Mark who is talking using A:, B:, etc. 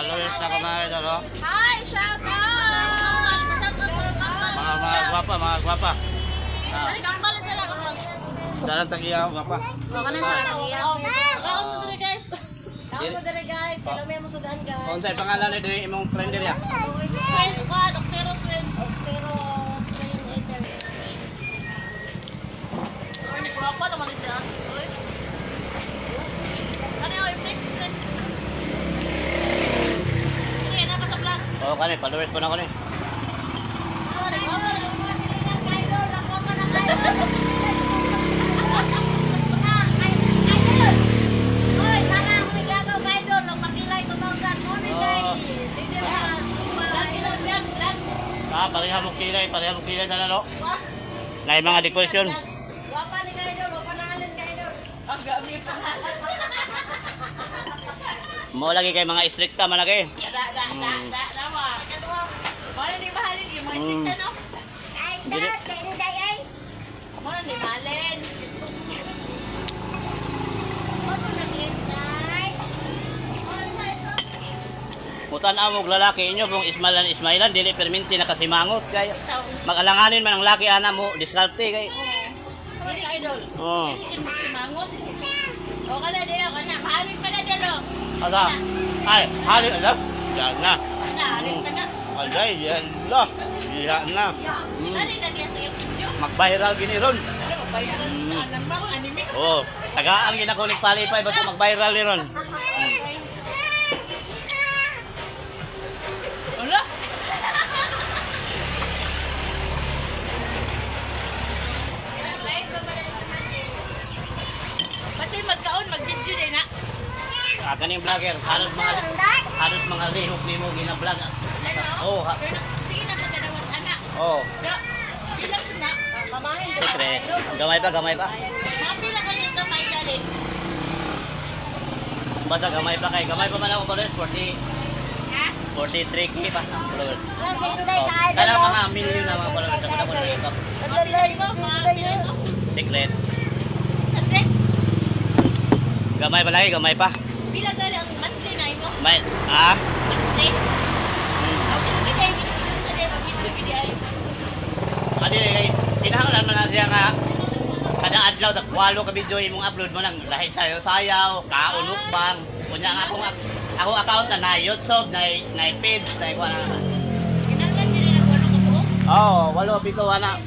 A: Followers na ko, mga idol, oh.
B: Hi, shout out!
A: Mga gwapa, mga gwapa. Ah,
B: Kambal sila.
A: dalang tagiya, gwapa.
B: Kaon mo diri, guys.
C: Tawag mo dere, guys, kailangan may musudan, guys.
A: Unsay pangalan ni diri imong friend diri, ah?
B: Friend ko, Oxero friend.
C: Oxero
B: Ay, gwapa naman ni siya. Uy. Ano yung next na? Sige, naka sa vlog.
A: Oh, kani followers ko na kani.
B: Ano, gwapa na. Vlog, vlog, vlog.
A: Ah, pareha mo kilay na no.
B: Wah.
A: Nay mga dekorasyon.
B: Ang gami pa.
A: Mo lagi kay mga istrikta man lagi.
B: Da, da, da, da, da, wa. Wala ni mahalin yung mga istrikta, no? Wala ni mahalin.
A: Mutan amog lalaki inyo kung ismailan ismailan dili perminti nakasimangot kay magalanganin man ang laki ana mo diskarte kay.
B: Dili idol.
A: Oh.
B: Dili mo simangot. O ka na, dili ka na. Mahalin pa na dalo.
A: Asa? Ay, hali alam. Yan na.
B: Na, halin pa na.
A: Alay, yan la. Yan na.
B: Ano yung nagya sa iyong video?
A: Mag-viral gini ron.
B: Ano, bayaran alam ba kung anime?
A: Oh, tagaan gina ko nagpalipay basta mag-viral ni ron.
B: Wala. Pati magkaon, mag-video din na.
A: Ah, kaning vlogger, halos mga lihok nimo gina-vlog. Oh, ha.
B: Pero sige na kaganawan, anak.
A: Oh,
B: Da, pila ko na.
A: siyempre. Gamay pa, gamay pa.
B: Mga pila ka niyang kamay galing.
A: Basta gamay pa kay gamay pa man ako followers, 40
B: Ha?
A: 43K pa ang followers. Oh, kana mga million na mga followers ako na ko na
B: Mga pila mo, mga pila mo.
A: Secret.
B: 600.
A: Gamay pa lagi, gamay pa.
B: Pila gali ang monthly na imo?
A: May ah,
B: Monthly? Okay, sige dahil sa dahil mag-video video ay.
A: Adi kay kinahanglan man na siya nga kada adlaw tag walo ka video imong upload mo lang lahi sayo sayaw, kaon mukbang. Unya nga akong akong account na na YouTube, na na page, na kuan na.
B: Kinahanglan yun na walo ka buok.
A: Oh, walo pito ana.